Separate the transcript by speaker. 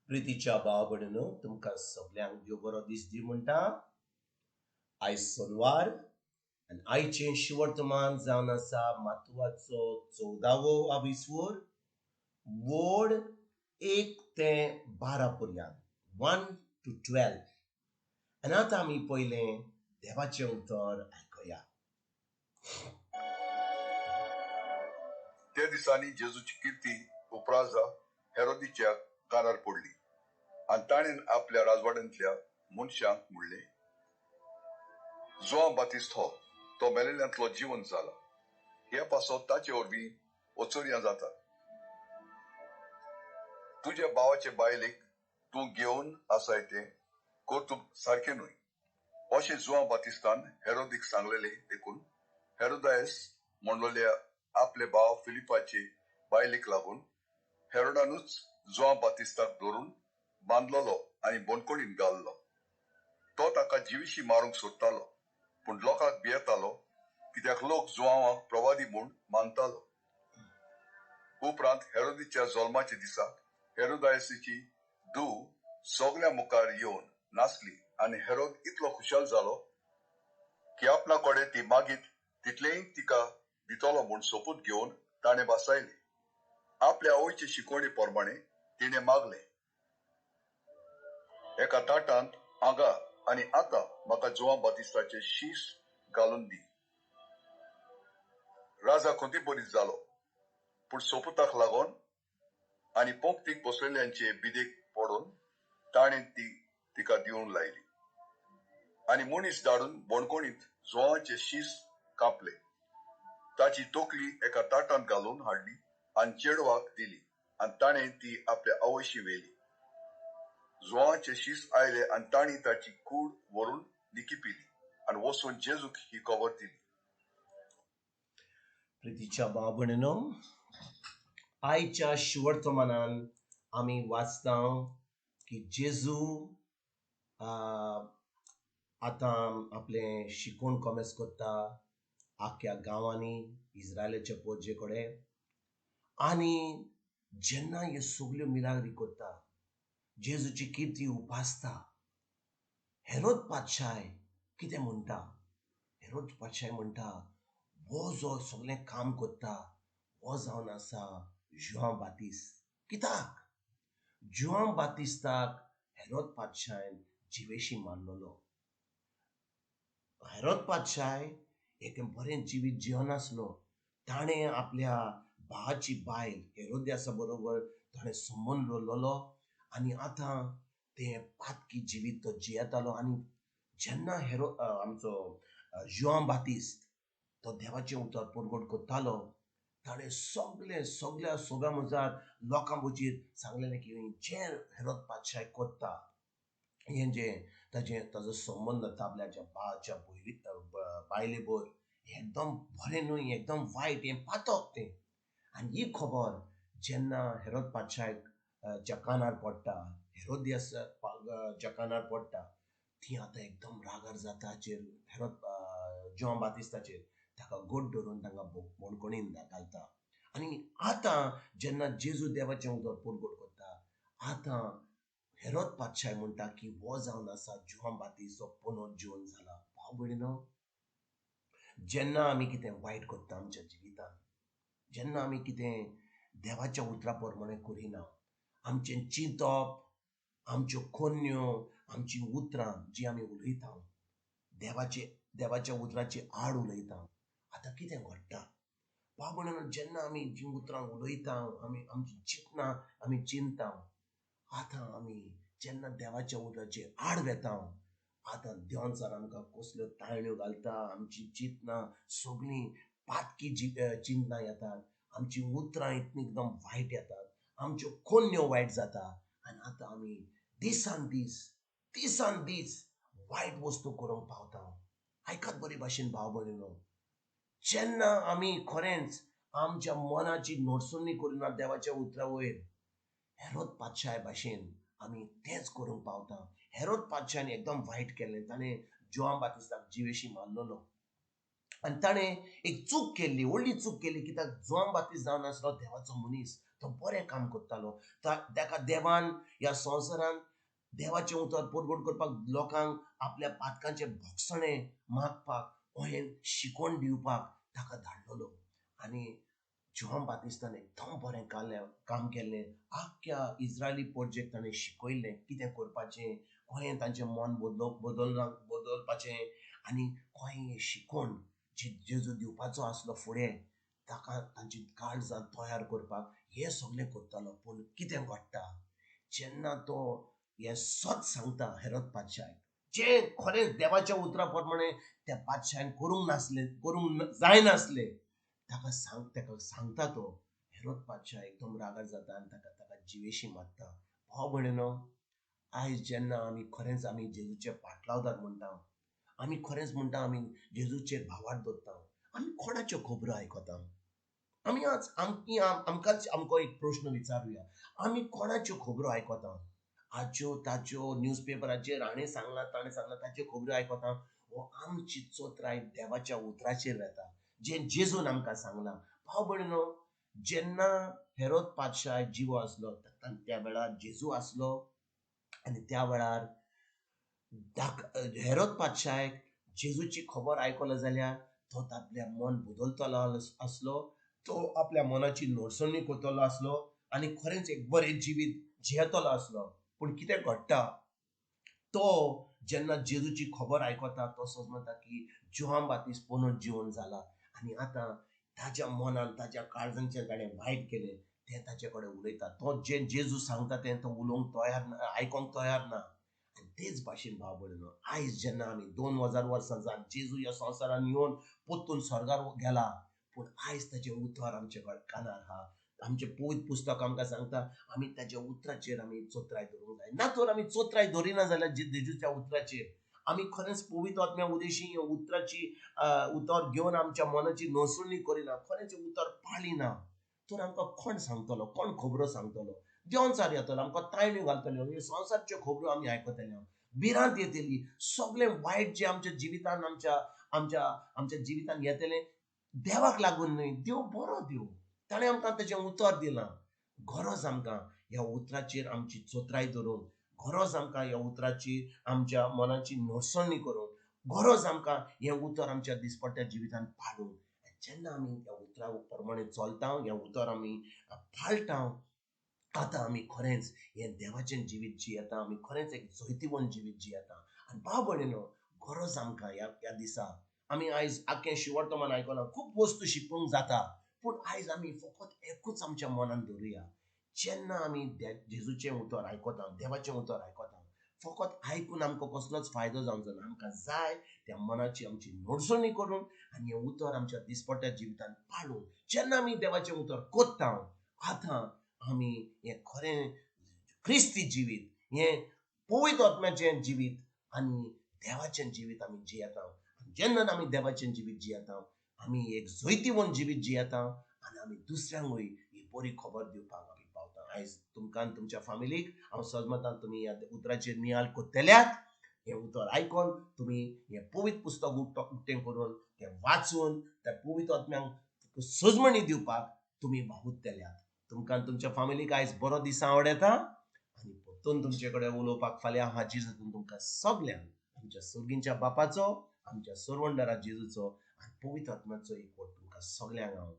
Speaker 1: प्रितीच्या भाव भयणीनो, तुमकां सगल्यांक देव बरो दीस दी म्हणटा. आयज सोनवार आनी आयचें शिवर्तमान जावन आसा मातवाचो 14वो आविस्वोर, वोड 1 ते 12 पर्यंत, 1 to 12. आनी आतां आमी पयलें देवाचें उतर आयकया.
Speaker 2: त्या दिसांनी जेजूची किर्ती उपराजा हेरोदीच्या कानार पडली आनी ताणें आपल्या राजवाड्यांतल्या मनशांक म्हणलें, जुआंव बातिस्त हो तो मेलेल्यांतलो जिवन जाला, हे पासत ताचे वरवीं वचोरयां जातात. तुज्या भावाचे बायलेक तूं घेवन आसाय तें कर्तुब सारकें न्हय, अशें जुआंव बातिस्तान हेरोदीक सांगलेलें. देखून हेरोदायस म्हणलेल्या आपले भाव फिलिपाचे बायलेक लागून हेरोडानूच जुआंव बातिस्ताक धरून बांदलेलो आनी बंदखणीन घाल्लो. तो ताका जिविशी मारूंक सोदतालो, पूण लोकांक भियेतालो, कित्याक लोक जुआंवाक प्रवादी म्हूण मानतालो. उपरांत हेरोदीच्या जल्माच्या दिसा हेरोदायसीची धूव सगल्या मुखार येवन नाचली आनी हेरोद इतलो खुशाल जालो की आपणा कडेन ती मागीत तितलेंय तिका दितलो म्हूण सोपूत घेवन ताणें बसायलें. आपल्या आवयचे शिकवणी प्रमाणे तिणें मागलें, एका ताटांत आगा आनी आतां म्हाका जुआंव बातिस्ताचें शीस घालून दी. राजा खंती बरीच जालो, पूण सोपुताक लागून आनी पंक्तीक बसलेल्यांचे बिदेक पडून ताणें ती तिका दिवन लायली आनी मनीस धाडून बणकोणीत जुआंवाचें शीस कापलें. ताची तकली एका ताटांत घालून हाडली आनी चेडवाक दिली आनी ताणें ती आपल्या आवयशी व्हेली. जुआंवाचें शीस आयलें आनी तांणी ताची कूड व्हरून निकिपिली आनी वचून जेजूक ही खबर दिली.
Speaker 1: प्रितीच्या भाव भयणीनो, आयच्या शिवर्तमानान आमी वाचता की जेजू आतां आपलें शिकोवण कॉमेस करता आख्या गांवांनी इस्रायलाच्या पोरजे कडेन. आनी जेन्ना ह्यो सगल्यो मिराग्री करता, जेजूची किर्ती उपासता, हेरोद पातशाय कितें म्हणटा? हेरोद पातशाय म्हणटा, हो जो सगळें काम करता हो जावन आसा जुआंव बातिस्त. कित्याक जुआंव बातिस्ताक हेरोद पातशायन जिवेशी मारलेलो. हेरोद पातशाय एक बरें जिवीत जिवनासलो. ताणें आपल्या भावाची बायल हेरोदियासा बरोबर ताणें संबंद दवरलेलो आनी आतां तें पातकी जिवीत तो जियेतालो. आनी जेन्ना आमचो जुआंव बातिस्त तो देवाचें उतर परगट करतालो, ताणें सगळें सगळ्या सोब्या मुजार लोकां बोचीर सांगलेलें की जें हेरोद पातशाय करता, हें जें ताजें ताजो संबंद आपल्याच्या भावाच्या बायले बर हें एकदम बरें न्हय, एकदम वायट, हें पातक तें. आनी ही खबर जेन्ना हेरोद पातशायक ज्या कानार पडटा, हेरोदियास ज्या कानार पडटा, ती आतां एकदम रागार जाता हाचेर, हेरोद जुआंव बातिस्ताचेर. ताका गोड धरून तांकां बणकोणीन घालता. आनी आतां जेन्ना जेजू देवाचें उतर परगट करता, आतां हेरोद पातशाय म्हणटा की हो जावन आसा जुआंव बातिस्त, जो पुनर्जीवन जाला. भाव भयणीनो, जेन्ना आमी कितें वायट करता आमच्या जिवितांत, जेन्ना आमी कितें देवाच्या उतरा प्रमाणे करिना, आमचें चिंतप, आमच्यो कोन्न्यो, आमची उतरां जी आमी उलयता, देवाच्या उतराची आड उलयता, आतां कितें घडटा? भाव भयणीनो, जेन्ना आमी जीं उतरां उलयता, आमी आमची चिंतना आमी चिंता, आतां आमी जेन्ना देवाच्या उतराचे आड वेता, आतां देवान आमकां कसल्यो ताळण्यो घालता, आमची चिंतना सगळीं पातकी चिंतना येतात, आमची उतरां इतलीं एकदम वायट येतात, आमच्यो कोन्न्यो वायट जाता. आनी आतां आमी दिसान दीस वायट वस्तू करूंक पावता. आयकात बरे भाशेन भाव भयणीनो, जेन्ना आमी खरेंच आमच्या मनाची नोटसणी करिना देवाच्या उतरा वयर, हेरोद पातशाय भाशेन आमी तेंच करूंक पावता. हेरोद पातशायन एकदम वायट केलें, ताणें जुआंव बातिस्ताक जिवेशी मारलेलो आनी ताणें एक चूक केल्ली, व्हडली चूक केली. कित्याक जुआंव बातिस्त जावन आसलो देवाचो मनीस, तो बरें काम करतालो. ताका देवान ह्या संवसारान देवाचें उतर परगट करपाक, लोकांक आपल्या पातकांचें भोगसणें मागपाक, अहें शिकोवन दिवपाक ताका धाडलेलो. आनी जुआंव बातिस्तान एकदम बरें काम केल्लें. आख्ख्या इज्रायली पोर्जेक ताणें शिकयल्लें कितें करपाचें, कहें तांचें मन बदलपाचें आनी कहें शिकोवन जेजू दिवपाचो आसलो फुडें ताका तांची काळजां तयार करपाक हें सगळें करतालो. पूण कितें घडटा जेन्ना तो हें सत सांगता हेरोद पातशायक, जें खरें देवाच्या उतरा प्रमाणे त्या पातशायन करूंक नासलें, करूंक जायनासलें, ताका सांगता तो हेरोद पातशाह एकदम रागार जाता आनी ताका ताका जिवेशी मारता. भाव भयणीनो, आयज जेन्ना आमी खरेंच आमी जेजूचे पाटलावदार म्हणटा, आमी खरेंच म्हणटा आमी जेजूचेर भावार्थ दवरता, आमी कोणाच्यो खबरो आयकता? आमी आज आमकांच आमकां एक प्रश्न विचारुया, आमी कोणाच्यो खबरो आयकता? आज्यो ताच्यो न्यूजपेपराचेर हाणें सांगलां ताणें सांगलां ताच्यो खबरो आयकता, वो आमची चोत्राय देवाच्या उतराचेर वेता जें जेजून आमकां सांगलां. भाव भयणीनो, जेन्ना हेरोद पातशाह जिवो आसलो त्या वेळार जेजू आसलो आनी त्या वेळार हेरोद पातशायक जेजूची खबर आयकलो जाल्यार तो आपल्या मन बदलतलो आसलो, तो आपल्या मनाची नडसणी करतलो आसलो आनी खरेंच एक बरें जिवीत जियेतलो आसलो. पूण कितें घडटा, तो जेन्ना जेजूची खबर आयकता तो समजता की जुआंव बातिस्त पुनर जिवन जाला आनी आतां ताज्या मनान ताज्या काळजांचें ताणें वायट केलें तें ताचे कडेन उलयता. तो जें जेजू सांगता तें तो उलोवंक तयार ना, आयकोंक तयार ना. आनी तेच भाशेन भाव भयणीनो, आयज जेन्ना आमी 2000 वर्सां जावन जेजू ह्या संवसारान येवन परतून स्वर्गार गेला, पूण आयज ताचें उतर आमचे कानार आहा. आमचें पवित्र पुस्तक आमकां सांगता आमी ताच्या उतराचेर आमी चोत्राय धरूंक जाय. ना तर आमी चोत्राय धरिना जाल्यार जेजूच्या उतराचेर आमी खरेंच पवित्र आत्म्या उदेशी उतराची उतर घेवन आमच्या मनाची नसुणी करिना, खरेंच उतर पाळिना तर आमकां कोण सांगतलो, कोण खबरो सांगतलो? देंवचार येतलो, आमकां तायण्यो घालतल्यो, ह्यो संवसारच्यो खबरो आमी आयकतले, भिरांत येतली, सगळें वायट जें आमच्या जिवितान आमच्या आमच्या आमच्या जिवितान येतलें देवाक लागून न्हय. देव बरो देव, ताणें आमकां ताचें उतर दिलां. गरज आमकां ह्या उतराचेर आमची चोत्राय धरून, गरज आमकां ह्या उतराची आमच्या मनाची नडसणी करून, गरज आमकां हें उतर आमच्या दिसपट्ट्या जिवितान पाडून. जेन्ना आमी ह्या उतरा प्रमाणे चलता, ह्या उतर आमी पाळटा, आतां आमी खरेंच हें देवाचें जिवीत जियेता, आमी खरेंच एक जैतिवंत जिवीत जियेता. आनी भाव भयणीनो, गरज आमकां ह्या ह्या दिसा आमी आयज आख्खें शिवर्तमान आयकलां, खूब वस्तू शिकूंक जाता, पूण आयज आमी फकत एकूच आमच्या मनान धरुया, जेन्ना आमी जेजूचें उतर आयकता, देवाचें उतर आयकता, फकत आयकून आमकां कसलोच फायदो जावचो ना. आमकां जाय त्या मनाची आमची नडसणी करून आनी हें उतर आमच्या दिसपट्ट्या जिवितान पाळून जेन्ना आमी देवाचें उतर कोत्ता, आतां आमी हें खरें क्रिस्ती जिवीत, हें पवित्र आत्म्याचें जिवीत आनी देवाचें जिवीत आमी जियेता. जेन्ना आमी देवाचें जिवीत जियेता, आमी एक जैतिवंत जिवीत जियेता आनी आमी दुसऱ्यांकूय ही बरी खबर दिवपाक आमी पावता. आयज तुमकां तुमच्या फामिलीक हांव सजमतां तुमी ह्या उतराचेर नियाळ करतल्यात. हें उतर आयकोन तुमी हें पवित्र पुस्तक उक्तें करून तें वाचून त्या पवित्र आत्म्यांक सजमणी दिवपाक तुमी वावुरतल्यात. तुमकां तुमच्या फामिलीक आयज बरो दीस आवडटा आनी परतून तुमचे कडेन उलोवपाक फाल्यां हाजीर जातून तुमकां सगल्यांक आमच्या सर्गींच्या बापाचो, आमच्या सरवंडरा जेजूचो आनी पवित्र आत्म्याचो एकवट तुमकां सगल्यांक हांव